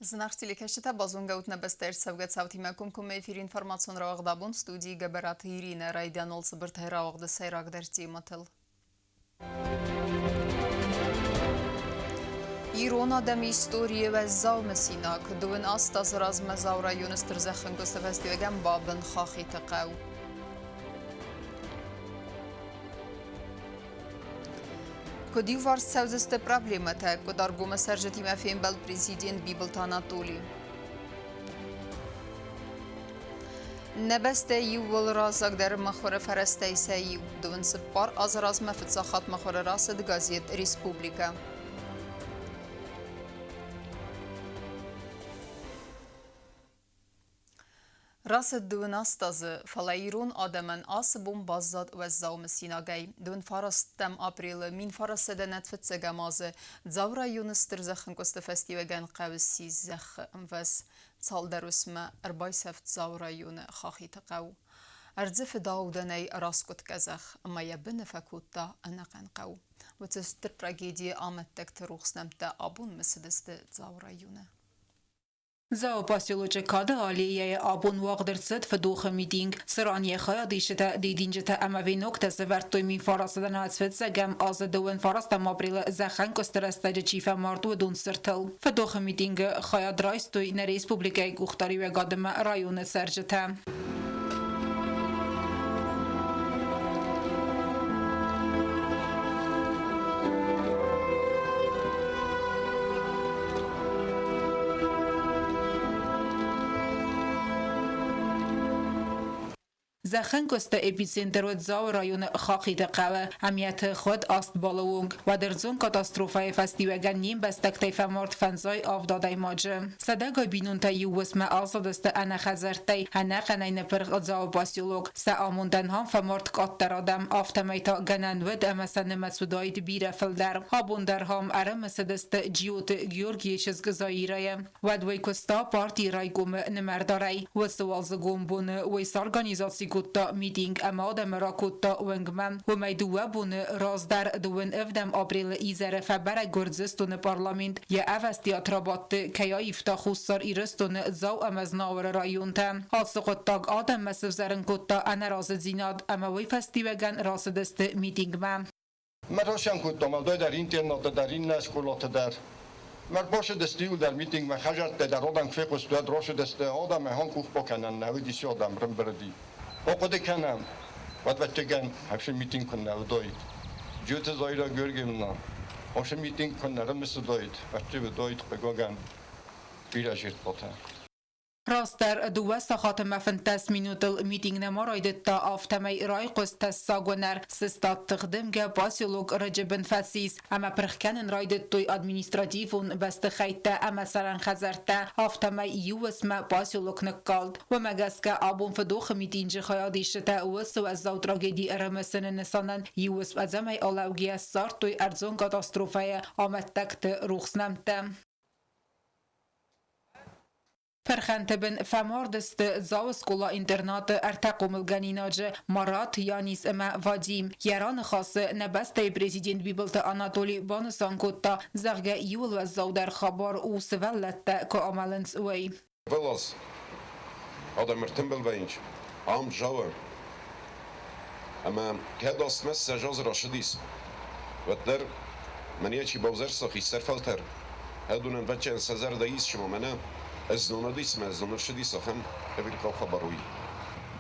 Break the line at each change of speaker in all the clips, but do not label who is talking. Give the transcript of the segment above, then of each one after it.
Зынаргъ телекӕсджытӕ, базонгӕ ут нӕ бӕстӕйы ӕрцӕугӕ цаутимӕ комкоммӕ эфиры информацион рауагъд абон студийы Гӕбӕраты Иринӕ райдианыл цыбыртӕй рауагъды сӕйрагдӕр темӕтыл. Ирон адӕмы историйы уӕззау мысинаг. Дыууын аст азы размӕ Дзауы районы стыр зӕххӕнкъуысты фӕстиуӕгӕн бабын Хахиты хъӕу. Куыд иуварс цӕудзысты проблемӕтӕ, Къуыдаргомы цӕрджытимӕ фембӕлд президент Бибылты Анатоли. Нӕ бӕстӕ иууыл раззагдӕр мыхуыры фӕрӕзтӕй сӕ иу. 24 азы размӕ фыццаг хатт мыхуыры рацыд газет «Республикӕ». Рацыд дыууын аст азы, фӕлӕ ирон адӕмӕн ацы бон баззад уӕззау мысинагӕй. Дыууын фарастӕм апрелы 1900 фыццӕгӕм азы Дзауы районы стыр зӕххӕнкъуысты фӕстиуӕгӕн хъӕуы ссис зӕххы ӕмвӕз. Цалдӕр уысммӕ ӕрбайсӕфт Дзауы районы Хахиты хъӕу. Ӕрдзы фыдаудӕнӕй раскъуыд къӕдзӕх ӕмӕ йӕ быны фӕкодта ӕнӕхъӕн хъӕу. Уыцы стыр трагедийы амӕттӕгты рухс нӕмттӕ абон мысыдысты Дзауы районы.
Дзауы поселочы Кады аллейӕйы абон уагъд ӕрцыд фыдохы митинг, цыран йӕ хайадисджытӕ дидинджытӕ ӕмӕ веноктӕ сӕвӕрдтой 1900 фыццӕгӕм азы 29 апрелы зӕххӕнкъуысты рӕстӕджы чи фӕмард, уыдон цыртыл. Фыдохы митингы хайад райстой нӕ республикӕйы къухдариуӕгад ӕмӕ районы цӕрджытӕ. Зӕххӕнкъуысты эпицентр уыд Дзауы районы Хахиты хъӕуы, ӕмиӕты хуыд аст балы онг. Уӕд ӕрдзон катастрофӕйы фӕстиуӕгӕн не мбӕстӕгтӕй фӕмард фӕндзай авд адӕймаджы. Сӕдӕгай бинонтӕ иу уысммӕ аззадысты ӕнӕ хӕдзӕрттӕй, ӕнӕхъӕнӕй ныппырх Дзауы поселок. Сӕ амондӕн ам фӕмард къаддӕр адӕм, афтӕмӕй та гӕнӕн уыд ӕмӕ сӕ нымӕц уыдаид бирӕ фылдӕр. Абон дӕр ам ӕрымысыдысты Джиоты Георгийы чызг Заирӕйы. Уӕд уый куыста партийы райкомы нымӕрдарӕй. Уыцы уалдзыгон боны уый сорганизаци кодта митинг ӕмӕ адӕмы ракодта уынгмӕ. Уымӕй дыууӕ боны раздӕр дыууын ӕвдӕм апрелы изӕры фӕбӕрӕг Гуырдзыстоны парламент йӕ ӕвӕстиат рабадты кӕй аивта Хуссар Ирыстоны Дзау ӕмӕ Знауыры районтӕ. Ацы хъуыддаг адӕммӕ сывзӕрын кодта ӕнӕразыдзинад ӕмӕ уый фӕстиуӕгӕн рацыдысты митингмӕ.
Мӕ росӕн кодтам уӕлдай дӕр интернаты дӕр, иннӕ скъолаты дӕр. Мӕ рбацыдысты иуылдӕр митингмӕ, хӕдзӕрттӕ дӕр адӕм куы фехъуыстой, уӕд рацыдысты, адӕмӕй ахӕм къух бакӕнӕн нӕ уыдис, адӕм рымбырыди. Ахъуыды кӕнӕм, ӕвӕццӕгӕн, ацы митинг куыннӕ уыдаид. Джиоты Заира Георгиевна, ацы митинг куыннӕ рымысыдаид, ӕрттивыдаид, хъыгагӕн, бирӕ зиртбатӕ.
Растдӕр дыууӕ сахаты ӕмӕ 15 минутыл митинг нӕма райдыдта, афтӕмӕй райхъуыст тӕссаг уынӕр, сыстад тыхдымгӕ, поселок рыджы бын фӕцис ӕмӕ пырх кӕнын райдыдтой административон бӕстыхӕйттӕ ӕмӕ цӕрӕн хӕдзӕрттӕ, афтӕмӕй иу уысммӕ поселок ныккалд. Уымӕ гӕсгӕ абон фыдохы митинджы хайадисджытӕ уыцы уӕззау трагеди ӕрымысыны нысанӕн иу уысм ӕдзӕмӕй алӕугӕйӕ ссардтой ӕрдзон катастрофӕйы амӕттӕгты рухс нӕмттӕ. Пырхӕнты бын фӕмард сты Дзауы скъола-интернаты ӕртӕ хъомылгӕнинаджы Марат, Янис ӕмӕ Вадим. Йӕ раныхасы нӕ бӕстӕйы президент Бибылты Анатоли банысан кодта, зӕгъгӕ, иууыл уӕззаудӕр хабар у сывӕллӕттӕ куы амӕлынц, уый.
Ӕрвылаз адӕм ӕртымбыл вӕййынц ам Дзауы ӕмӕ кӕд астмӕ ссӕдз азы рацыдис, уӕддӕр мӕнӕ чи бавзӕрста хистӕр фӕлтӕр, уыдонӕн ӕвӕццӕгӕн сӕ зӕрдӕ ис, цыма мӕнӕ ӕз знон ӕдис ӕмӕ ӕз знон ӕрцыдис ахӕм ӕвирхъау хабар уый.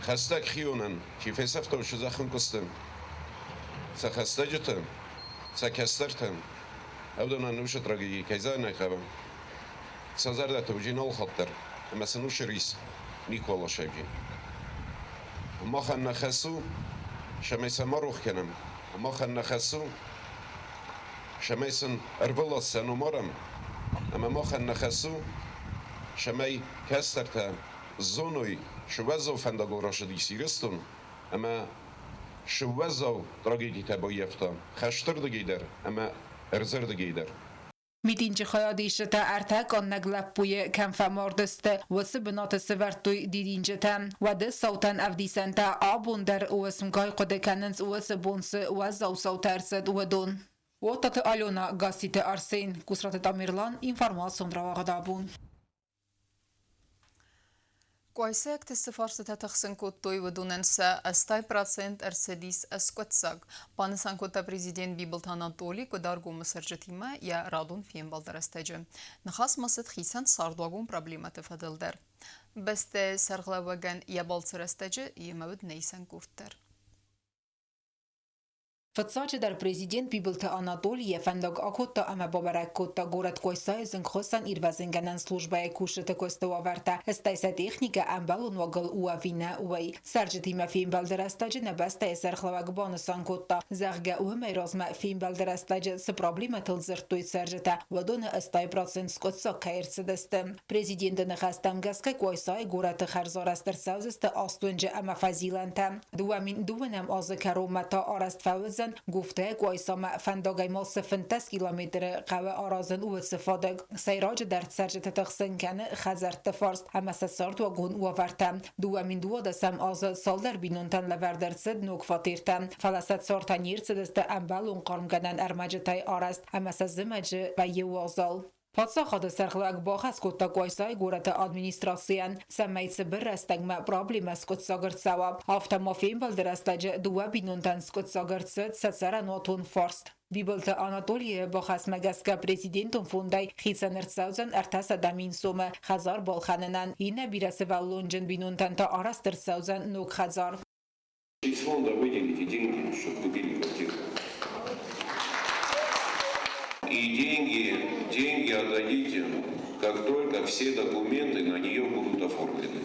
Хӕстӕг хионӕн чи фесӕфта уыцы зӕххӕнкъуысты, сӕ хӕстӕджыты, сӕ кӕстӕртӕ, уыдонӕн уыцы трагеди кӕй зӕгъын хъӕуы, сӕ зӕрдӕты уыди нал хатт дӕр ӕмӕ сын уыцы рис никуы аласӕги. Махӕн нӕ хӕс у, цӕмӕй сӕ ма рох кӕнӕм, махӕн нӕ хӕс у, цӕмӕй сын ӕрвылаз сӕ ном арӕм, ӕмӕ махӕн нӕ хӕс у, цӕмӕй кӕстӕртӕ зоной, цы уӕззау фӕндагыл рацыдис Ирыстон ӕмӕ цы уӕззау трагедитӕ баййӕфта хӕстырдыгӕй дӕр ӕмӕ ӕрдзырдыгӕй дӕр.
Митинджы хайадисджытӕ ӕртӕ къаннӕг лӕппуйы кӕм фӕмард сты, уыцы бынаты сӕвӕрдтой дидинджытӕ. Уӕды цаутӕн ӕвдисӕнтӕ абон дӕр уысмгай хъуыды кӕнынц уыцы бон цы уӕззау цаутӕ ӕрцыд, уыдон. Уотаты Алена, Гасситы Арсен, Кусраты Тамерлан, информацион рауагъд абон.
Къуайсайӕгты цы фарстытӕ тыхсын кодтой, уыдонӕн сӕ 80% ӕрцыдис ӕскъуыддзаг, банысан кодта президент Бибылты Анатоли Къуыдаргомы цӕрджытимӕ йӕ радон фембӕлды рӕстӕджы. Ныхас ма цыд хицӕн цардуагон проблемӕты фӕдыл дӕр. Бӕстӕйы сӕргълӕууӕгӕн йӕ балцы рӕстӕджы йемӕ уыд нӕ исӕн къорд дӕр.
Фыццаджыдӕр президент Бибылты Анатоли йӕ фӕндаг акодта ӕмӕ бабӕрӕг кодта горӕт Къуайсайы зынгхуыссӕн-ирвӕзынгӕнӕн службӕйы кусджыты куысты уавӕртӕ, стӕй сӕ техникӕ ӕмбӕлон уагыл у ӕви нӕ, уый. Цӕрджытимӕ фембӕлды рӕстӕджы нӕ бӕстӕйы сӕргълӕууӕг банысан кодта, зӕгъгӕ, уымӕй размӕ фембӕлды рӕстӕджы цы проблемӕтыл дзырдтой цӕрджытӕ, уыдоны 80% скъуыддзаг кӕй ӕрцыдысты. Президенты ныхӕстӕм гӕсгӕ Къуайсайы горӕты хӕрзарӕзт ӕрцӕудзысты аст уынджы ӕмӕ фӕзилӕнтӕ. 2002 азы кӕронмӕ та арӕзт фӕуыдзӕн Гуфтайы Къуайсамӕ фӕндагӕй ма цы 15 километры хъӕуы аразын, уыцы фадыг. Сӕйраджыдӕр цӕрджыты тыхсын кӕны хӕдзӕртты фарст ӕмӕ сӕ цардуагон уавӕртӕ. 2012 азы цалдӕр бинонтӕн лӕвӕрд ӕрцыд ног фатертӕ, фӕлӕ сӕ цартӕ не рцыдысты ӕмбӕлон хъармгӕнӕн ӕрмӕджытӕй арӕзт ӕмӕ сӕ зымӕджы вӕййы уазал. Паддзахады сӕргълӕууӕг бахӕс кодта Къуайсайы горӕты администрацийӕн, цӕмӕй цыбыр рӕстӕгмӕ проблемӕ скъуыддзаг ӕрцӕуа. Афтӕ ма фембӕлды рӕстӕджы дыууӕ бинонтӕн скъуыддзаг ӕрцыд сӕ цӕрӕнуатон фарст. Бибылты Анатолийы бахӕсмӕ гӕсгӕ президентон фондӕй хицӕн ӕрцӕудзӕн 300 000 сомы хӕдзар балхӕнынӕн, иннӕ бирӕсывӕллонджын бинонтӕн та арӕзт ӕрцӕудзӕн ног хӕдзар.
Из фонда выделите деньги, чтобы купили квартиру. И деньги отдадите, как только все документы на нее будут оформлены.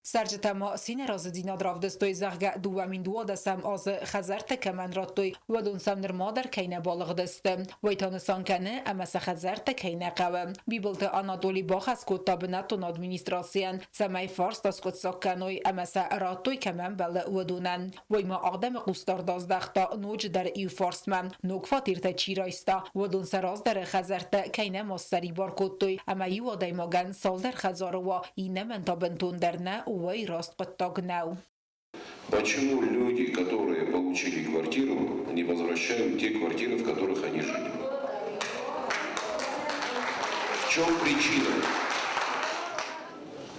Цӕрджытӕ ма цины разыдзинад равдыстой, зӕгъгӕ, 2012 азы хӕдзӕрттӕ кӕмӕн радтой, уыдон сӕм нырма дӕр кӕй нӕ балыгъдысты. Уый та нысан кӕны, ӕмӕ сӕ хӕдзӕрттӕ кӕй нӕ хъӕуы. Бибылты Анатоли бахӕс кодта бынӕттон администрацийӕн, цӕмӕй фарст аскъуыддзаг кӕной ӕмӕ сӕ радтой кӕмӕ ӕмбӕлы, уыдонӕн. Уый ма адӕмы хъусдард аздӕхта ноджыдӕр иу фарстмӕ: ног фатертӕ чи райста, уыдон сӕ раздӕры хӕдзӕрттӕ кӕй нӕма ссӕрибар кодтой ӕмӕ иу адӕймагӕн цалдӕр хӕдзары уа, иннӕмӕн та бынтондӕр нӕ, уый раст хъуыддаг нӕу.
Почему люди, которые получили квартиру, не возвращают те квартиры, в которых они жили? В чем причина?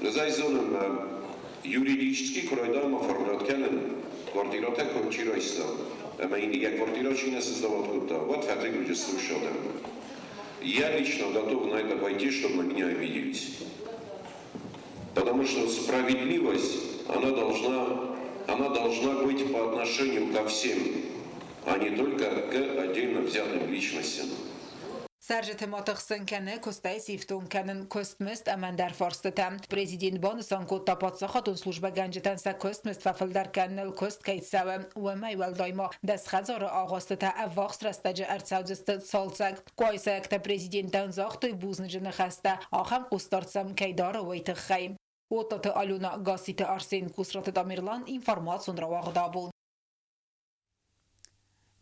Ӕз зонын, юридически куы райдайӕм оформлять кӕнын, квартиратӕ куы чи райста, ӕмӕ йын йӕ квартирӕ чи нӕ создавать кодта, уӕд фӕтригуджы адӕм. Я лично готов на это пойти, чтобы на меня обиделись. Потому что справедливость, она должна быть по отношению ко всем, а не только к отдельно взятым личностям.
Цӕрджыты ма тыхсын кӕны куыстӕй сифтонг кӕнын куыстмызд ӕмӕ ӕндӕр фарстытӕ. Президент банысан кодта паддзахадон службӕгӕнджытӕн сӕ куыстмызд фӕфылдӕр кӕныныл куыст кӕй цӕуы. Уымӕй уӕлдай ма 10 хӕдзары агъуыстытӕ ӕввахс рӕстӕджы ӕрцӕудзысты цалцӕг. Къуайсайӕгтӕ президентӕн загътой бузныджы ныхӕстӕ, ахӕм хъусдард сӕм кӕй дары, уый тыххӕй. Оттаты Алена, Гасситы Арсен, Кусраты Тамерлан, информацион рауагъд «Абон».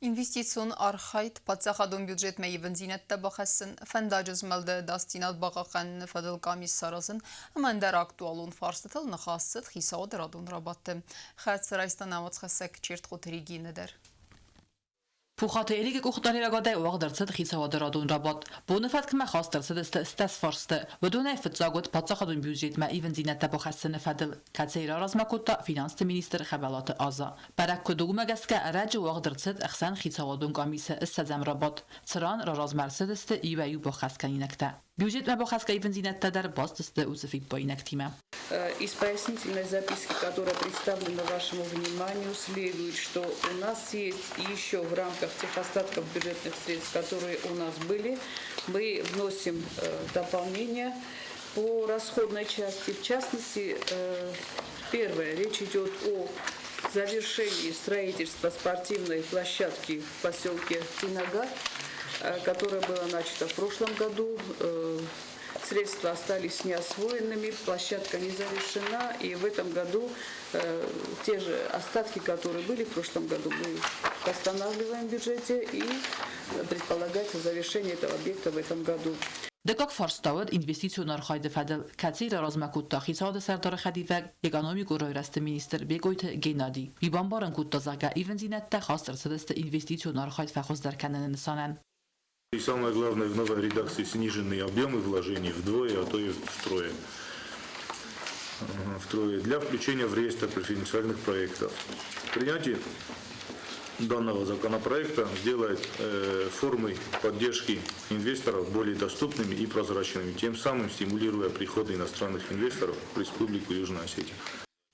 Инвестицион архайд, паддзахадон бюджетмӕ ивындзинӕдтӕ бахӕссын, фӕндаджы змӕлды ӕдасдзинад бахъахъхъӕныны фӕдыл къамис саразын ӕмӕ ӕндӕр актуалон фарстытыл ныхас цыд хицауады радон рабадты. Хӕцы райста нӕ уацхӕссӕг Чертхъоты Регинӕ дӕр.
Пухаты Эрикы къухдариуӕгадӕй уагъд ӕрцыд хицауады радон рабадт. Боны фӕткмӕ хаст ӕрцыдысты 80 фарсты. Уыдонӕй фыццаг уыд паддзахадон бюджетмӕ ивындзинӕдтӕ бахӕссыны фӕдыл, кӕцыйы раразмӕ кодта финансты министр Хӕбӕлаты Аза. Бӕрӕг куыд у, уымӕ гӕсгӕ ӕрӕджы уагъд ӕрцыд ӕхсӕнхицауадон къамисы 20-ӕм рабадт, цыран раразмӕ ӕрцыдысты иуӕй-иу бахӕсгӕнинӕгтӕ. Бюджетмӕ бахӕсгӕ ивындзинӕдтӕ дӕр баст сты уыцы фиппаинӕгтимӕ.
Из пояснительной записки, которая представлена вашему вниманию, следует, что у нас есть еще в рамках тех остатков бюджетных средств, которые у нас были, мы вносим дополнение по расходной части. В частности, первое, речь идет о завершении строительства спортивной площадки в поселке Цинагар, которое было начато в прошлом году. Средства остались неосвоенными, площадка не завершена, и в этом году те же остатки, которые были в прошлом году, мы восстанавливаем в бюджете, и предполагается завершение этого объекта в этом году.
Дыккаг фарст уыд инвестицион архайды фӕдыл, кӕцыйы раразмӕ кодта хицауады сӕрдары хӕдивӕг, экономикон райрӕзты министр Бекъойты Геннади. Уый бамбарын кодта, зӕгъгӕ, ивындзинӕдтӕ хаст ӕрцыдысты инвестицион архайд фӕхуыздӕр кӕныны нысанӕн.
И самое главное, в новой редакции сниженные объемы вложений вдвое, а то и втрое. Второе. Для включения в реестр преференциальных проектов. Принятие данного законопроекта сделает формы поддержки инвесторов более доступными и прозрачными, тем самым стимулируя приход иностранных инвесторов в Республику Южная Осетия.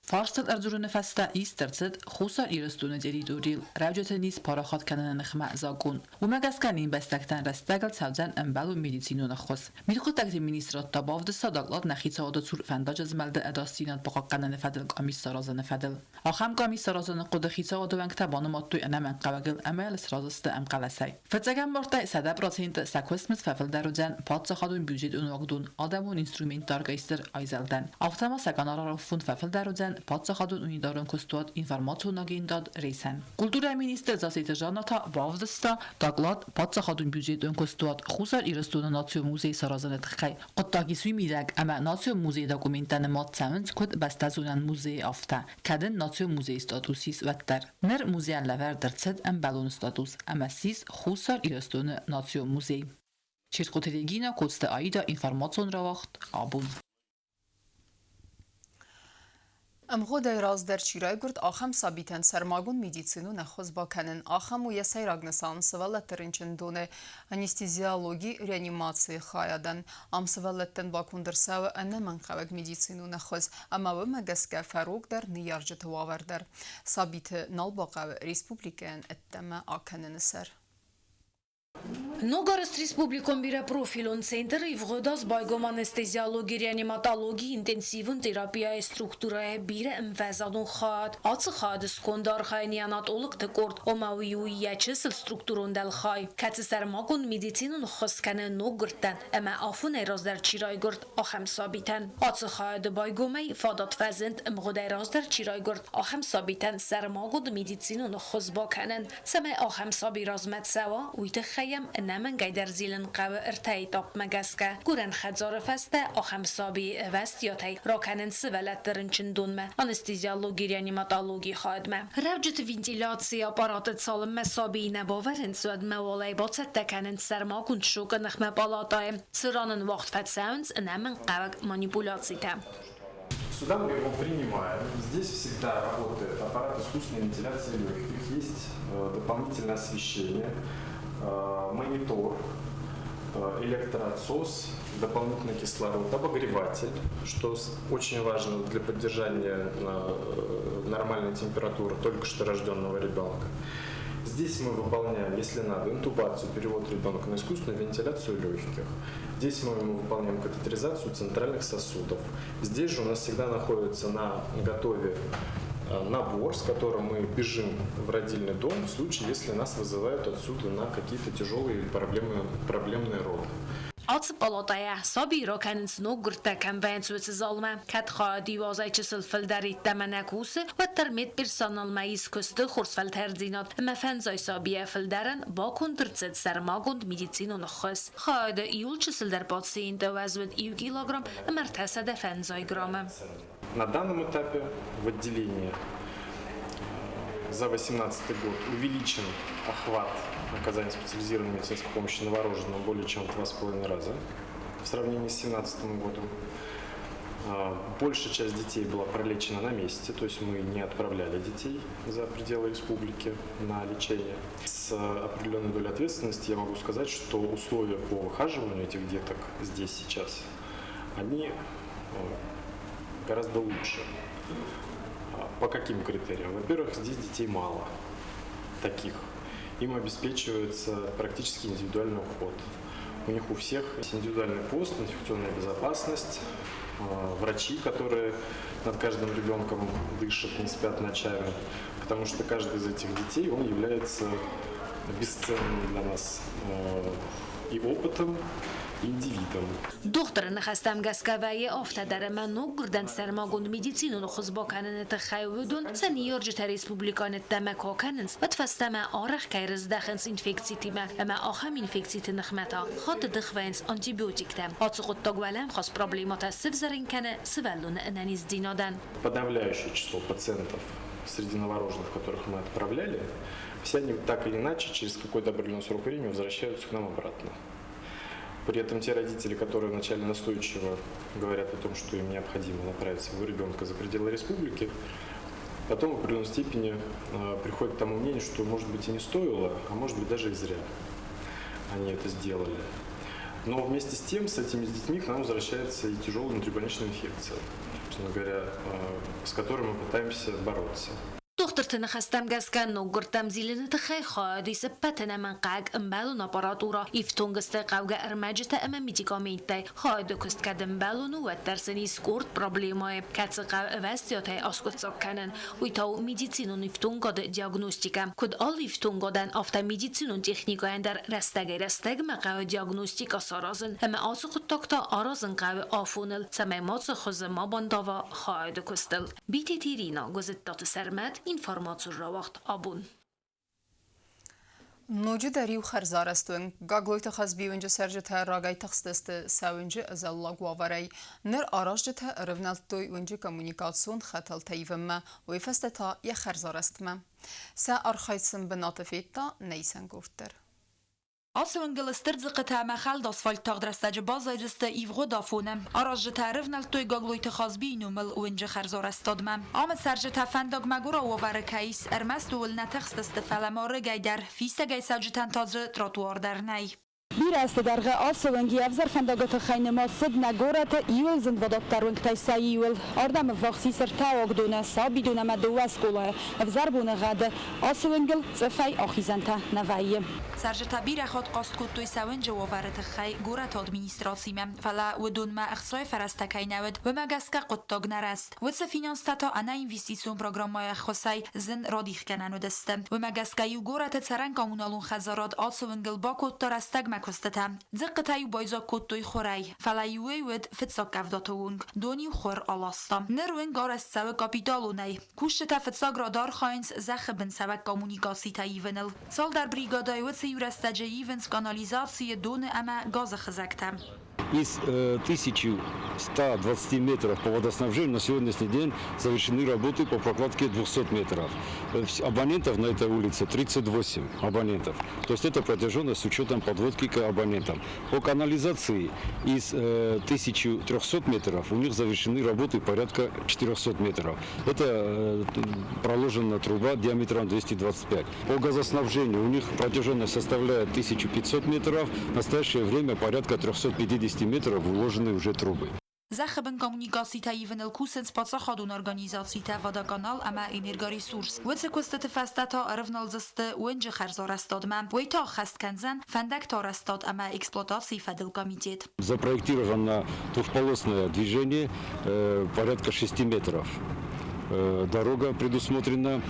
Фарстыл ӕрдзурыны фӕстӕ ист ӕрцыд Хуссар Ирыстоны территорийыл рӕуджыты низ парахат кӕныны ныхмӕ закъон. Уымӕ гӕсгӕ не мбӕстӕгтӕн рӕстӕгыл цӕудзӕн ӕмбӕлон медицинон ӕххуыс. Мидхъуыддӕгты министрад та бавдыста доклад нӕ хицауады цур фӕндаджы змӕлды ӕдасдзинад бахъахъхъӕныны фӕдыл къамис саразыны фӕдыл. Ахӕм къамис саразыны хъуыды хицауады уӕнгтӕ банымадтой ӕнӕмӕнгхъӕуӕгыл ӕмӕ йыл сразы сты ӕмхъӕлӕсӕй. Фыццӕгӕм мартӕй 100% сӕ куыстмызд фӕфылдӕр уыдзӕн паддзахадон бюджетон уагдон адӕмон инструментты оркестр айзӕлдӕн. Афтӕ ма сӕ гонорары фонд фӕфылдӕр уыдзӕн паддзахадон унитарон куыстуат информацион агентад Рейсӕн. Культурӕйы министр Зассеты Жанна та бавдыста доклад паддзахадон бюджетон куыстуат Хуссар Ирыстоны национ музей саразыны тыххӕй. Хъуыддаг ис уый мидӕг, ӕмӕ национ музейы документтӕ нымад цӕуынц куыд бӕстӕзонӕн музейы, афтӕ, кӕд ын национ музейы статус ис, уӕддӕр. Ныр музейӕн лӕвӕрд ӕрцыд ӕмбӕлон статус ӕмӕ ссис Хуссар Ирыстоны национ музей. Чертхъоты Регина, Коцты Аида, информацион рауагъд «Абон».
Ӕмгъуыдӕй раздӕр чи райгуырд, ахӕм сабитӕн сӕрмагонд медицинон ӕххуыс бакӕнын. Ахӕм у йӕ сӕйраг нысан сывӕллӕтты рынчындоны анестезиологи реанимацийы хайадӕн. Ам сывӕллӕттӕн баконд ӕрцӕуы ӕнӕмӕнгхъӕуӕг медицинон ӕххуыс, ӕмӕ уымӕ гӕсгӕ фӕрогдӕр ныййарджыты уавӕр дӕр. Сабиты нал бахъӕуы республикӕйӕн ӕддӕмӕ акӕныны сӕр.
Ногарӕзт республикон бирӕпрофилон центр ивгъуыд аз байгом анестезиологи-реаниматологийы интенсивон терапияйы структурӕйы бирӕ ӕмвӕзадон хайад. Ацы хайады сконды архайы неонатологты къорд, ома уый у йӕ чысыл структурон дӕлхай, кӕцы сӕрмагонд медицинон ӕххуыс кӕны ноггуырдтӕн ӕмӕ афонӕй раздӕр чи райгуырд, ахӕм сабитӕн. Ацы хайады байгомӕй фадат фӕзынд ӕмгъуыдӕй раздӕр чи райгуырд, ахӕм сабитӕн сӕрмагонд медицинон ӕххуыс бакӕнын. Цӕмӕй ахӕм саби размӕ цӕуа, уый тыххӕй йӕм ӕнӕмӕнгӕй дӕр зилын хъӕуы ӕртӕ этапмӕ гӕсгӕ. Гуырӕн хӕдзары фӕстӕ ахӕм сабийы ӕвӕстиатӕй ракӕнынц сывӕллӕтты рынчындонмӕ, анестезиологи-реаниматологийы хайадмӕ. Рӕуджыты вентиляцийы аппараты цалынмӕ сабийы нӕ бавӕрынц, уӕдмӕ уал ӕй бацӕттӕ кӕнынц сӕрмагонд шокы ныхмӕ палатӕйы, цыран ын уагъд фӕцӕуынц ӕнӕмӕнгхъӕуӕг манипуляцитӕ.
Сюда мы его принимаем. Здесь всегда работает аппарат искусственной вентиляции легких. Есть дополнительное освещение, монитор, электроотсос, дополнительный кислород, обогреватель, что очень важно для поддержания нормальной температуры только что рожденного ребенка. Здесь мы выполняем, если надо, интубацию, перевод ребенка на искусственную вентиляцию легких. Здесь мы ему выполняем катетеризацию центральных сосудов. Здесь же у нас всегда находится на готове набор, с которым мы бежим в родильный дом в случае, если нас вызывают отсюда на какие-то тяжелые проблемы, проблемные роды.
Ацы палатӕйӕ саби ракӕнынц ноггуырдтӕ кӕм вӕййынц, уыцы залмӕ. Кӕд хайад иу азӕй чысыл фылдӕр йеддӕмӕ нӕ кусы, уӕддӕр медперсоналмӕ ис куысты хорз фӕлтӕрддзинад ӕмӕ фӕндзай сабийӕ фылдӕрӕн баконд ӕрцыд сӕрмагонд медицинон ӕххуыс. Хайады иуыл чысылдӕр пациенты уӕз уыд иу килограмм ӕмӕ 350 граммы.
На данном этапе в отделении за 2018 год увеличен охват оказания специализированной медицинской помощи новорожденным более чем в 2,5 раза в сравнении с 2017 годом. Большая часть детей была пролечена на месте, то есть мы не отправляли детей за пределы республики на лечение. С определенной долей ответственности я могу сказать, что условия по выхаживанию этих деток здесь сейчас, они гораздо лучше. По каким критериям? Во-первых, здесь детей мало таких. Им обеспечивается практически индивидуальный уход. У них у всех индивидуальный пост, инфекционная безопасность, врачи, которые над каждым ребенком дышат, не спят ночами, потому что каждый из этих детей, он является бесценным для нас и опытом, и индивидом.
Дохтыры ныхӕстӕм гӕсгӕ вӕййы афтӕ дӕр ӕмӕ ноггуырдӕн сӕрмагонд медицинон ӕххуыс бакӕныны тыххӕй уыдон сӕ ныййарджытӕ республикӕйы ӕддӕмӕ куы акӕнынц, уӕд фӕстӕмӕ арӕх кӕй рыздӕхынц инфекцитимӕ ӕмӕ ахӕм инфекциты ныхмӕ та хатт ӕдых вӕййынц антибиотиктӕ. Ацы хъуыддаг уӕлӕмхас проблемӕтӕ сывзӕрын кӕны сывӕллоны ӕнӕниздзинадӕн.
Подавляющее число пациентов среди новорожденных, которых мы отправляли, все они так или иначе через какой-то определенный срок времени возвращаются к нам обратно. При этом те родители, которые вначале настойчиво говорят о том, что им необходимо направить своего ребенка за пределы республики, потом в определенной степени приходят к тому мнению, что, может быть, и не стоило, а может быть, даже и зря они это сделали. Но вместе с тем, с этими детьми к нам возвращается и тяжелая внутрибольничная инфекция, собственно говоря, с которой мы пытаемся бороться.
Дохтырты ныхӕстӕм гӕсгӕ ноггуырдтӕм зилыны тыххӕй хайад исы ӕппӕт ӕнӕмӕнгхъӕуӕг ӕмбӕлон аппаратурӕ, ифтонг сты хъӕугӕ ӕрмӕджытӕ ӕмӕ медикаменттӕй. Хайады куыст кӕд ӕмбӕлон у, уӕддӕр сын ис къорд проблемӕйы, кӕцы хъӕуы ӕвӕстиатӕй аскъуыддзаг кӕнын. Уый та у медицинон ифтонгады диагностикӕ. Куыд алы ифтонгадӕн, афтӕ медицинон техникӕйӕн дӕр рӕстӕгӕй-рӕстӕгмӕ хъӕуы диагностикӕ саразын ӕмӕ ацы хъуыддаг та аразын хъӕуы афоныл, цӕмӕй мацы хуызы ма бандава хайады куыстыл. Битеты Ирина, Гуызыттаты Сӕрмӕт, информацион рауагъд абон.
Ноджыдӕр иу хӕрзарӕзт уынг. Гаглойты Хазби уынджы цӕрджытӕ рагӕй тыхстысты сӕ уынджы ӕдзӕллаг уавӕрӕй. Ныр аразджытӕ ӕрывнӕлдтой уынджы коммуникацион хӕтӕлтӕ ивынмӕ, уый фӕстӕ та йӕ хӕрзарӕзтмӕ. Сӕ архайд сын бынаты федта нӕ исӕнгорд дӕр.
Ацы уынгыл стыр дзыхъхъытӕ ӕмӕ хӕлд асфальт тагъд рӕстӕджы баззайдзысты ивгъуыд афоны. Аразджытӕ ӕрывнӕлдтой Гаглойты Хазбийы номыл уынджы хӕрзарӕзтадмӕ. Амы цӕрджытӕ фӕндаг мӕгуырау уавӕры кӕй ис, ӕрмӕст ууыл нӕ тыхстысты, фӕлӕ ма рыгӕй дӕр, фистӕгӕй цӕуджытӕн та дзы тротуар дӕр нӕй.
Бирӕ азты дӕргъы ацы уынг йе ӕвзӕр фӕндагы тыххӕй нымад цыд нӕ горӕты иууыл зындвадатдӕр уынгтӕй сӕ иуыл. Ардӕм ӕввахс ис ӕртӕ уагдоны, сабидон ӕмӕ дыууӕ скъолайы. Ӕвзӕр боныгъӕды ацы уынгыл цъыфӕй ахизӕнтӕ нӕ вӕййы.
Цӕрджытӕ бирӕ хатт хъаст кодтой сӕ уынджы уавӕры тыххӕй горӕты администрацимӕ, фӕлӕ уыдонмӕ ӕхцайы фӕрӕзтӕ кӕй нӕ уыд, уымӕ гӕсгӕ хъуыддаг нӕ рӕзт. Уыцы финанстӕ та ӕнӕ инвестицион программӕйы ӕххуысӕй зын радихгӕнӕн уыдысты. Уымӕ гӕсгӕ-иу горӕты цӕрӕн-коммуналон хӕдзарад ацы уынгыл бакодта рӕстӕгмӕ куыстытӕ. Дзыхъхъытӕ-иу байдзаг кодтой хурӕй, фӕлӕ-иу уый уыд фыццаг къӕвдаты онг, дон-иу хур аласта. Ныр уынг арӕзт цӕуы капиталонӕй. Кусджытӕ фыццаг рад архайынц зӕххы бын цӕуӕг коммуникацитӕ ивыныл. Цалдӕр бригадӕйы уыцы иу рӕстӕджы ивынц канализацийы, доны ӕмӕ газы хызӕгтӕ.
Из 1120 метров по водоснабжению на сегодняшний день завершены работы по прокладке 200 метров. Абонентов на этой улице 38 абонентов. То есть это протяженность с учетом подводки к абонентам. По канализации из 1300 метров у них завершены работы порядка 400 метров. Это проложена труба диаметром 225. По газоснабжению у них протяженность составляет 1500 метров. В настоящее время порядка 350 метров уложены уже трубы.
Зӕххы бын коммуникацитӕ ивыныл кусынц паддзахадон организацитӕ Водоканал ӕмӕ Энергоресурс. Уыцы куыстыты фӕстӕ та ӕрывналдзысты уынджы хӕрзарӕзтадмӕ. Уый та ӕххӕст кӕндзӕн фӕндӕгты арӕзтад ӕмӕ эксплуатацийы фӕдыл комитет.
Запроектировано двухполосное движение порядка 6 метров. Дорога предусмотрена,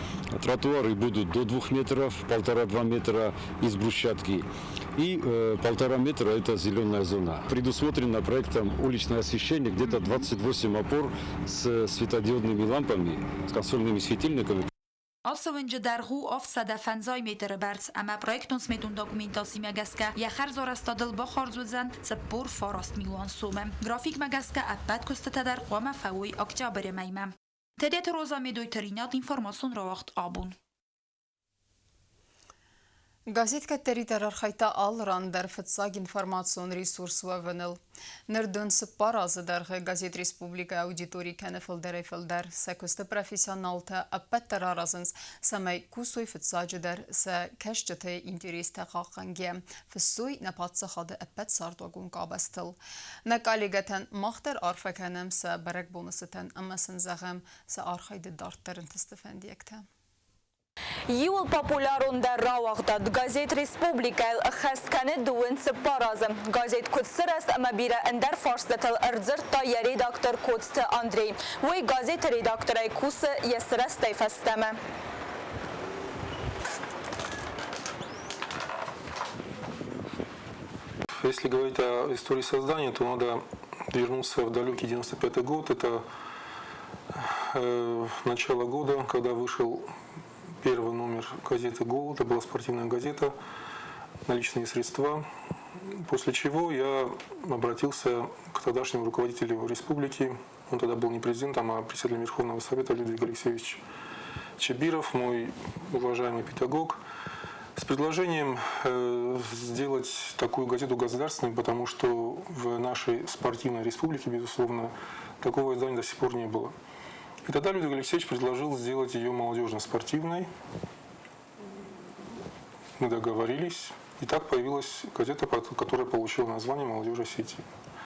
тротуары будут до 2 метров, 1,5-2 метра из брусчатки. И 1,5 метра это зеленая зона. Предусмотрено проектом уличное освещение где-то 28 опор с светодиодными лампами, с консольными светильниками.
Ацы уынджы дӕргъ у 750 метры бӕрц ӕмӕ проектон-сметон документацимӕ гӕсгӕ йӕ хӕрзарӕзтадыл бахардз уыдзӕн 49 милуан сомы. Графикмӕ гӕсгӕ ӕппӕт куыстытӕ дӕр хъуамӕ фӕуой октябры мӕймӕ. Тедеты Роза Медойты Ринат информацион рауагъд абон.
Газет кӕддӕриддӕр архайдта алы ран дӕр фыццаг информацион ресурс уӕвыныл. Ныр дын 4 азы дӕргъы газет республикӕйы аудитори кӕны фылдӕрӕй-фылдӕр. Сӕ куысты профессионалтӕ ӕппӕт дӕр аразынц, цӕмӕй кусой фыццаджыдӕр сӕ кӕсджыты интерестӕ хъахъхъӕнгӕ, фыссой нӕ паддзахады ӕппӕт цардуагон къабӕзтыл. Нӕ коллегӕтӕн мах дӕр арфӕ кӕнӕм сӕ бӕрӕгбоны цытӕн ӕмӕ сын зӕгъӕм сӕ архайды дарддӕр ӕнтысты фӕндиӕгтӕ.
Иууыл популярондӕр рауагъдад газет «Республикӕ»-йыл ӕххӕст кӕны дыууын цыппар азы. Газет куыд сырӕзт ӕмӕ бирӕ ӕндӕр фарстытыл ӕрдзырдта йӕ редактор Коцты Андрей. Уый газеты редакторӕй кусы йӕ сырӕзтӕй фӕстӕмӕ.
Если говорить о истории создания, то надо вернуться в далекий 95 год. Это начало года, когда вышел первый номер газеты «Гол». Это была спортивная газета «Наличные средства». После чего я обратился к тогдашнему руководителю республики. Он тогда был не президентом, а председателем Верховного Совета Людвиг Алексеевич Чебиров, мой уважаемый педагог, С предложением сделать такую газету государственной, потому что в нашей спортивной республике, безусловно, такого издания до сих пор не было. И тогда Людвиг Алексеевич предложил сделать ее молодежно-спортивной. Мы договорились. И так появилась газета, которая получила название «Молодежь Осетии».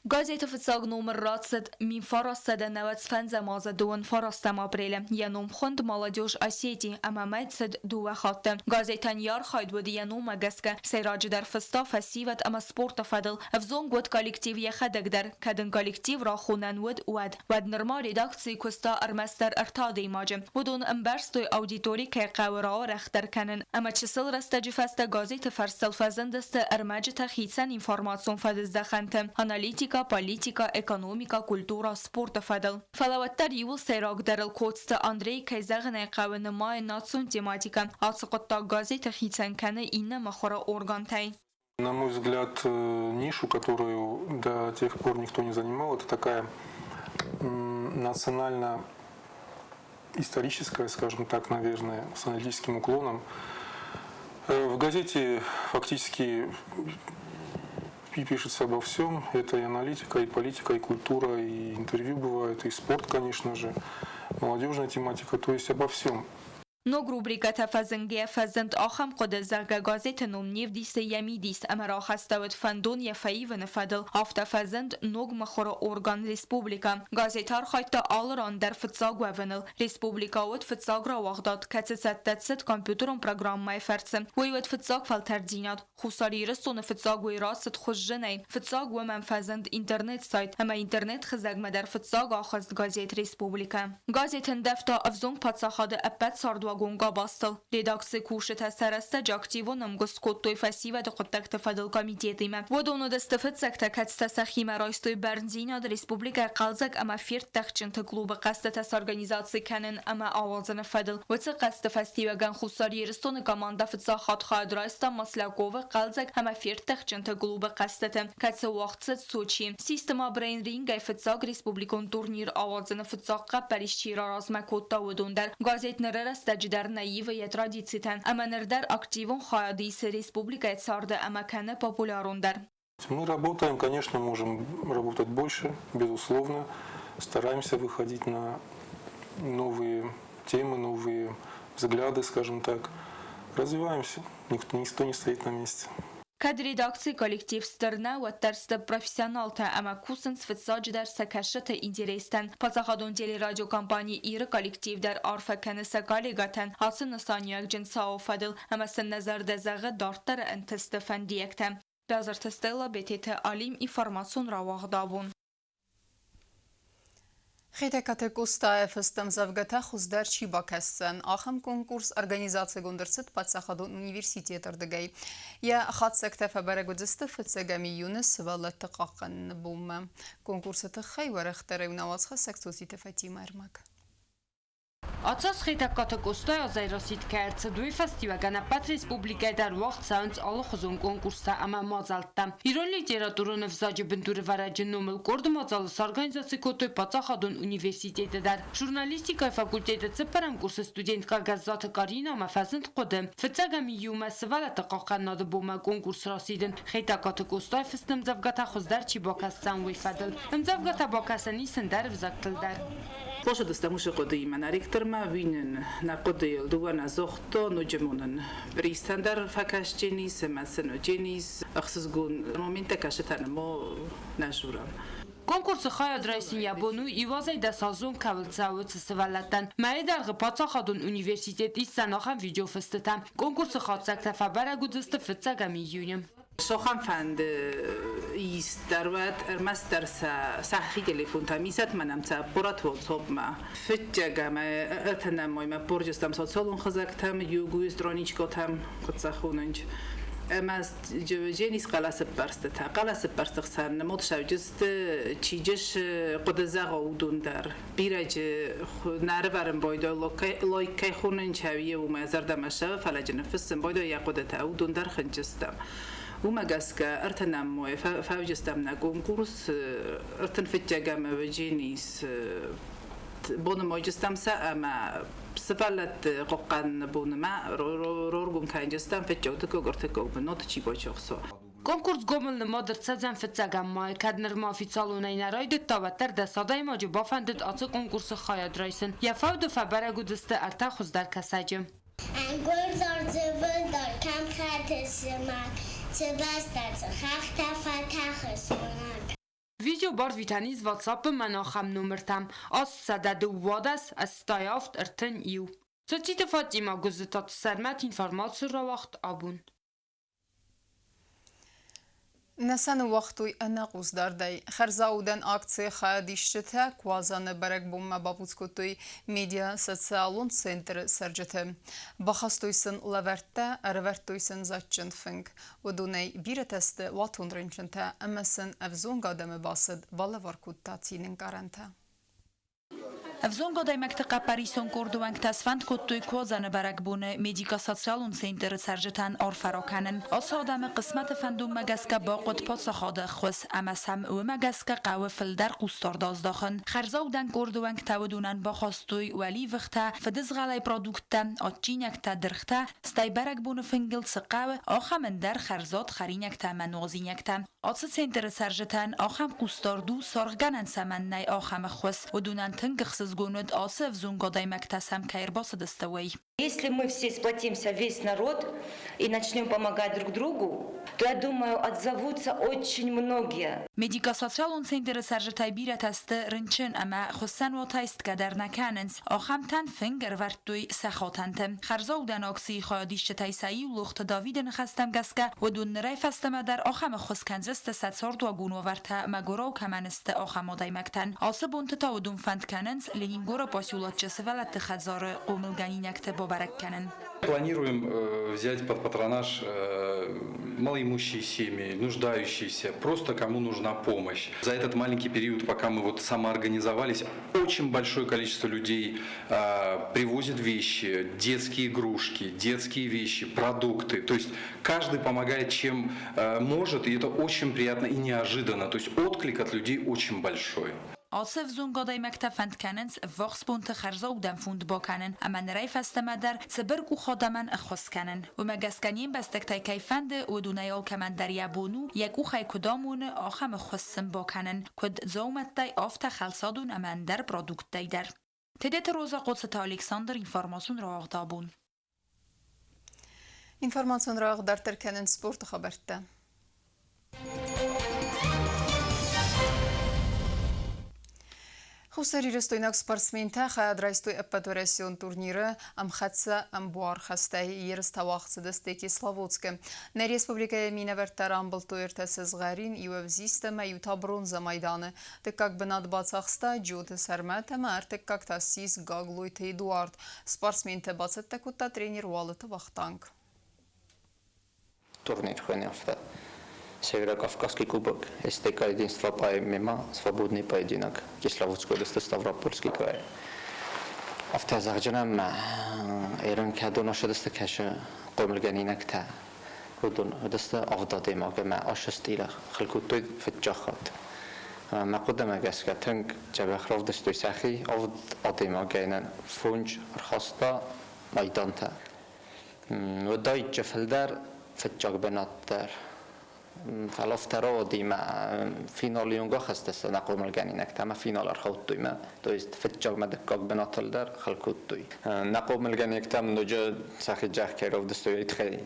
Газеты фыццаг номер рацыд 1995 азы 29 апрелы. Йӕ ном хуынд «Молодежь Осетии» ӕмӕ мӕй цыд дыууӕ хатты. Газетӕн йӕ архайд уыд йӕ номмӕ гӕсгӕ. Сӕйраджыдӕр фыста фӕсивӕд ӕмӕ спорты фӕдыл. Ӕвзонг уыд коллектив йӕхӕдӕг дӕр, кӕд ын коллектив рахонӕн уыд, уӕд. Уӕд нырма редакцийы куыста ӕрмӕстдӕр ӕртӕ адӕймаджы. Уыдон ӕмбӕрстой, аудитори кӕй хъӕуы рауӕрӕхдӕр кӕнын ӕмӕ чысыл рӕстӕджы фӕстӕ газеты фӕрстыл фӕзындысты ӕрмӕджытӕ хицӕн информацион фӕдыздӕхӕнты, аналитикӕ, политикӕ, экономикӕ, культурӕ, спорты фӕдыл. Фӕлӕ уӕддӕр иууыл сӕйрагдӕрыл Коцты Андрей, кӕй зӕгъын ӕй хъӕуы, нымайы национ тематикӕ. Ацы хъуыддаг газеты хицӕн кӕны иннӕ мыхуыры органтӕй.
На мой взгляд, нишу, которую до тех пор никто не занимал, это такая национально-историческая, скажем так, наверное, с аналитическим уклоном. В газете фактически и пишется обо всем. Это и аналитика, и политика, и культура, и интервью бывает, и спорт, конечно же, молодежная тематика, то есть обо всем.
Ног рубрикӕтӕ фӕзынгӕйӕ фӕзынд ахӕм хъуыды, зӕгъгӕ, газеты ном не вдисы йӕ мидис ӕмӕ рахастӕуыд фӕндон йӕ фӕивыны фӕдыл. Афтӕ фӕзынд ног мыхуыры орган Республикӕ. Газет архайдта алы ран дӕр фыццаг уӕвыныл. Республикӕ уыд фыццаг рауагъдад, кӕцы цӕттӕ цыд компьютерон программӕйы фӕрцы. Уый уыд фыццаг фӕлтӕрддзинад. Хуссар Ирыстоны фыццаг уый рацыд хуызджынӕй. Фыццаг уымӕн фӕзынд интернет-сайт ӕмӕ интернет-хызӕгмӕ дӕр фыццаг ахызт газет «Республикӕ». Газет ӕндӕвта ӕвзонг паддзахады ӕппӕт цардуагон габазтыл. Редакцийы кусджытӕ сӕ рӕстӕджы активон ӕмгуыст кодтой фӕсивӕды хъуыддӕгты фӕдыл комитетимӕ. Уыдон уыдысты фыццӕгтӕ, кӕцытӕ сӕхимӕ райстой бӕрндзинад республикӕйы хъӕлдзӕг ӕмӕ ферттӕхджынты клубы хъӕзтытӕ сорганизаци кӕнын ӕмӕ ауадзыны фӕдыл. Уыцы хъазты фӕстиуӕгӕн Хуссар Ирыстоны командӕ фыццаг хатт хайад райста Масляковы хъӕлдзӕг ӕмӕ ферттӕхджынты клубы хъӕзтыты, кӕцы уагъд цыд Сочийы. Систы ма брейн-рингӕй фыццаг республикон турнир ауадзыны фыццаг хъӕппӕрис чи раразмӕ кодта, уыдон дӕр. Газет ныры рӕстӕджы дӕр нӕ ивы йӕ традицитӕн ӕмӕ ныр дӕр активон хайад исы республикӕйы царды ӕмӕ кӕны популярондӕр.
Мы работаем, конечно, можем работать больше, безусловно. Стараемся выходить на новые темы, новые взгляды, скажем так. Развиваемся, никто не стоит на месте.
Кӕд редакцийы коллектив стыр нӕ, уӕддӕр сты профессионалтӕ ӕмӕ кусынц фыццаджыдӕр сӕ кӕсджыты интерестӕн. Паддзахадон телерадиокомпани Ир-ы коллектив дӕр арфӕ кӕны сӕ коллегӕтӕн ацы нысаниуӕгджын цауы фӕдыл ӕмӕ сын нӕ зӕрдӕ зӕгъы дарддӕры ӕнтысты фӕндиӕгтӕ. Бязырты Стелла, Бететы Алим, информацион рауагъд абон.
Хетӕгкаты Къостайы фыст ӕмдзӕвгӕтӕ хуыздӕр чи бакӕсдзӕн, ахӕм конкурс организацигонд ӕрцыд паддзахадон университеты рдыгӕй. Йӕ хатдзӕгтӕ фӕбӕрӕг уыдзысты фыццӕгӕм июны сывӕллӕтты хъахъхъӕныны бонмӕ. Конкурсы тыххӕй уӕрӕхдӕрӕй нӕ уацхӕссӕг Цоциты Фатимӕ ӕрмӕг.
Ацас Хетӕгкаты Къостайы азӕй расидгӕ ӕрцыд, уый фӕстиуӕгӕн ӕппӕт республикӕйы дӕр уагъд цӕуынц алыхуызон конкурстӕ ӕмӕ мадзӕлттӕ. Ирон литературон ӕвзаджы бындурӕвӕрӕджы номыл къорд мадзалы сорганизаци кодтой паддзахадон университеты дӕр. Журналистикӕйы факультеты цыппӕрӕм курсы студенткӕ Гӕззаты Каринӕмӕ фӕзынд хъуыды, фыццӕгӕм июмӕ сывӕллӕтты хъахъхъӕнынады бонмӕ конкурс расидын. Хетӕгкаты Къостайы фыст ӕмдзӕвгӕтӕ хуыздӕр чи бакӕсдзӕн, уый фӕдыл. Ӕмдзӕвгӕтӕ бакӕсӕн ис ӕндӕр ӕвзӕгтыл дӕр.
Хъусыдыстӕм уыцы хъуыдыимӕ нӕ ректормӕ, уый нын нӕ хъуыдыйыл дыууӕ нӕ загъта, ноджы ма нын пристань дӕр фӕкӕсджын ӕмӕ сын ис ӕхсызгон моменттӕ кӕсытӕ ма нӕ дзурӕм.
Конкурсы хайад райсын йӕ бон у иуазӕй дӕсаздзон кӕуыл цӕуы, цы сывӕллӕттӕн. Мӕйы дӕргъы паддзахадон университет исдзӕн ахӕм видеофыстытӕ. Конкурсы хатдзӕгтӕ фӕбӕрӕг уыдзысты фыццӕгӕм июны.
Сохӕн фӕнды ист дӕр уӕд, ӕрмӕстдӕр сӕ сӕхи телефонтӕм исӕт, мӕнӕм сӕ аппарат WhatsApp-мӕ. Фыццаг ӕмӕ ӕртынӕмоймӕ порджыстӕм социалон хызӕгтӕм, иугуй страничкӕтӕм, куыд сӕ хонынц. Ӕмӕ женис хъӕлӕсӕппӕрстытӕ. Хъӕлӕсӕппӕрсты хсӕн нымод сӕвджысты чиджыс хъуыды зӕгъа уыдон дӕр. Бирӕджы нӕрывӕрын бойдой лойкӕй хонынц ӕви уымӕ зӕрдӕмӕ сӕвы, фӕлӕ джы ныффыссын бойдой йӕ хъуыдытӕ, уыдон дӕр хынджыстӕм. Уымӕ гӕсгӕ ӕртынӕммойы фӕвджыстӕм нӕ конкурс ӕртын фыццӕгӕм ӕвдженис. Боны мойджыстӕм сӕ ӕмӕ сывӕллӕтты хъахъхъӕныны бонмӕ раргом кӕнджыстӕм фыццаг, дыккаг, ӕртыккаг бынаты чи бацахса.
Конкурс гомыл нымад ӕрцӕудзӕн фыццӕгӕм майы. Кӕд нырма официалонӕй нӕ райдыдта, уӕддӕр 10 адӕймаджы бафӕндыд ацы конкурсы хайад райсын. Йӕ фӕуды фӕбӕрӕг уыдзысты ӕртӕ хуыздӕр кӕсӕджы.
Ӕнгуырдзор дзывылдар кӕм хӕты зымӕг, Цы бӕстӕ, цы хӕхтӕ фӕтӕхы сонӕг.
Видео барвитӕн ис WhatsApp-ы мӕн ахӕм номыртӕм: 812 87 31. Цоциты Фатимӕ, Гуыззытаты Сӕрмӕт, информаци рауагъд абон.
Нӕ сӕ ныууагътой ӕнӕхъусдардӕй. Хӕрзаудӕн акцийы хайадисджытӕ Куадзӕны бӕрӕгбонмӕ бабуц кодтой медиа-социалон центры цӕрджыты. Бахастой сын лӕвӕрттӕ, ӕрӕвӕрдтой сын дзаджджын фынг. Уыдонӕй бирӕтӕ сты уатон рынчынтӕ ӕмӕ сын ӕвзонг адӕмы бацыд балӕвар кодта цины ӕнкъарӕнтӕ.
Ӕвзонг адӕймӕгты хъӕппӕрисон къорды уӕнгтӕ сфӕнд кодтой Куадзӕны бӕрӕгбоны медико-социалон центры цӕрджытӕн арфӕ ракӕнын. Ацы адӕмы хъысмӕты фӕндонмӕ гӕсгӕ бахъуыд паддзахады ӕххуыс ӕмӕ сӕм уымӕ гӕсгӕ хъӕуы фылдӕр хъусдард аздахын. Хӕрзаудӕн къорды уӕнгтӕ уыдонӕн бахастой уӕливыхтӕ, фыдызгъӕлӕй продукттӕ, адджинӕгтӕ, дыргътӕ, стӕй бӕрӕгбоны фынгыл цы хъӕуы, ахӕм ӕндӕр хӕрзад хӕринӕгтӕ ӕмӕ нуазинӕгтӕ. Ацы центры цӕрджытӕн ахӕм хъусдард у, саргъгӕнӕн цӕмӕн нӕй, ахӕм ӕххуыс. Уыдонӕн тынг ӕхсызгон уыд, ацы ӕвзонг адӕймӕгтӕ сӕм кӕй ӕрбацыдысты, уый.
Если мы все сплотимся, весь народ, и начнем помогать друг другу, то, я думаю, отзовутся очень многие.
Медико-социалон центры цӕрджытӕй бирӕтӕ сты рынчын ӕмӕ хуыссӕнуатӕй стгӕ дӕр нӕ кӕнынц. Ахӕмтӕн фынг ӕрывӕрдтой сӕ хатӕнты. Хӕрзаудӕн акцийы хайадисджытӕй сӕ иу Лохты Давиды ныхӕстӕм гӕсгӕ, уыдон нырӕй фӕстӕмӕ дӕр ахӕм ӕххуыс кӕндзысты сӕ цардуагон уавӕртӕ мӕгуырау кӕмӕн сты, ахӕм адӕймӕгтӕн. Ацы бонты та уыдон фӕнд кӕнынц Ленингоры поселочы сывӕллӕтты хӕдзары хъомылгӕнинӕгты бабӕрӕг кӕнын.
Планируем взять под патронаж малоимущие семьи, нуждающиеся, просто кому нужна помощь. За этот маленький период, пока мы вот самоорганизовались, очень большое количество людей привозит вещи, детские игрушки, детские вещи, продукты. То есть каждый помогает чем может, и это очень приятно и неожиданно. То есть отклик от людей очень большой.
Ацы ӕвзонг адӕймӕгтӕ фӕнд кӕнынц ӕввахс бонты хӕрзаудӕн фонд бакӕнын ӕмӕ нырӕй фӕстӕмӕ дӕр цыбыркъух адӕмӕн ӕххуыс кӕнын. Уымӕ гӕсгӕ не мбӕстӕгтӕй кӕй фӕнды, уыдонӕй алкӕмӕн дӕр йӕ бон у, йӕ къухӕй куыд амоны, ахӕм ӕххуыс сын бакӕнын, куыд дзаумӕттӕй, афтӕ хӕлцадон ӕмӕ ӕндӕр продукттӕй дӕр. Тедеты Роза, Хъоцыты Александр, информацион рауагъд абон.
Информацион рауагъд дарддӕр кӕнынц спорты хабӕрттӕ. Хуссарирыстойнаг спортсментӕ хайад райстой ӕппӕтуӕрӕсеон турниры ӕмхӕццӕ ӕмбуархӕстӕй ерыстӕ уагъд цыдысты Кисловодскы. Нӕ республикӕйы минӕвӕрттӕ рамбылдтой ӕртӕ сызгъӕрин, иу ӕвзист ӕмӕ иу та бронзӕ майданы. Дыккаг бынат бацахста Джоты Сӕрмӕт ӕмӕ ӕртыккаг та ссис Гаглойты Эдуард. Спортсментӕ бацӕттӕ кодта тренер Уалыты Вахтанг.
Турнир хуыйны Северокавказский кубок СТК единства по ММА свободный поединок Кисловодской области Ставропольский край. Афтӕ зӕгъджынӕн ма ерын кӕдон ӕссыдысты кӕсы хъомылгӕнинӕгтӕ, уыдон уыдысты авд адӕймаг ӕмӕ ашы стъилы хыл кодтой фыццаг хатт. Мӕ хъуыдымӕ гӕсгӕ тынг дзӕбӕх равдыстой сӕхи авд адӕймагӕй нын фондз ӕрхаста майдантӕ. Уыдаид фылдӕр фыццаг бынат дӕр. Фӕлӕ афтӕ рауади мӕ финалы онг ахызтысты нӕ хъомылгӕнинӕгтӕ ӕмӕ финал ӕрхаудтой мӕ, то есть фыццаг мӕ дыккаг бынатыл дӕр хыл кодтой. Нӕ хъомылгӕнинӕгтӕм ноджы сӕхи джах кӕй равдыстой, уый тыххӕй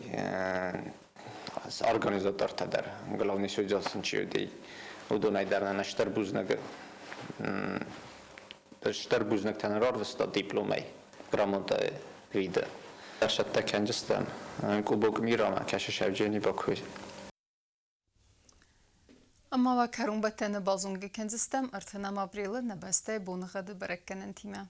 организатортӕ дӕр, главный судья сын чи уыди, уыдонӕй дӕр нын стыр бузныг нын рарвыста дипломӕй, грамотӕйы виды. Ӕфсӕдтӕ кӕнджыстӕм Кубок мира-мӕ кӕсы Шевченко Бакуйы.
Ӕмӕ уӕ кӕронбӕттӕны базонгӕ кӕндзыстӕм 30 апрелы нӕ бӕстӕйы боныгъӕды бӕрӕггӕнӕнтимӕ.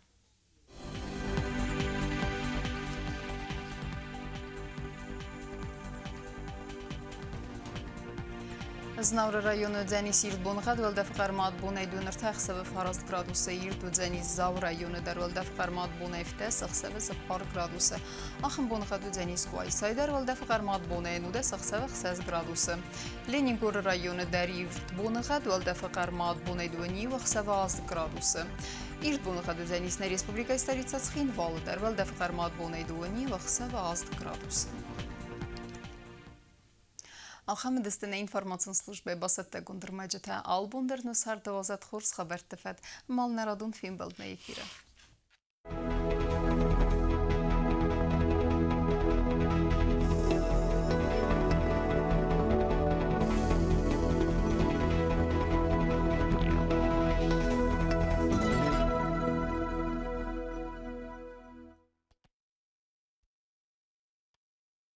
Знауыры районы уыдзӕнис ирд боныгъӕд, уӕлдӕфы хъӕрмад бонӕй 23 ӕхсӕвы 9 градусы, ирд уыдзӕнис Дзауы районы дӕр, уӕлдӕфы хъӕрмад бонӕй 7 ӕхсӕвы 4 градусы. Ахӕм боныгъӕд уыдзӕнис Къуайсайы дӕр, уӕлдӕфы хъӕрмад бонӕй 19 ӕхсӕвы 6 градусы. Ленингоры районы дӕр ирд боныгъӕд, уӕлдӕфы хъӕрмад бонӕй 21 ӕхсӕвы 8 градусы. Ирд боныгъӕд уыдзӕнис нӕ республикӕйы столицӕ Цхинвалы дӕр, уӕлдӕфы хъӕрмад бонӕй 21 ӕхсӕвы 8 градусы. Ахӕм дысты нӕ информацион службӕйы бацӕттӕгонд ӕрмӕджытӕ. Албон дӕр нӕ царды уадзӕд хорз хабӕртты фӕд. Мал нӕ радон фембӕлд нӕ эфиры.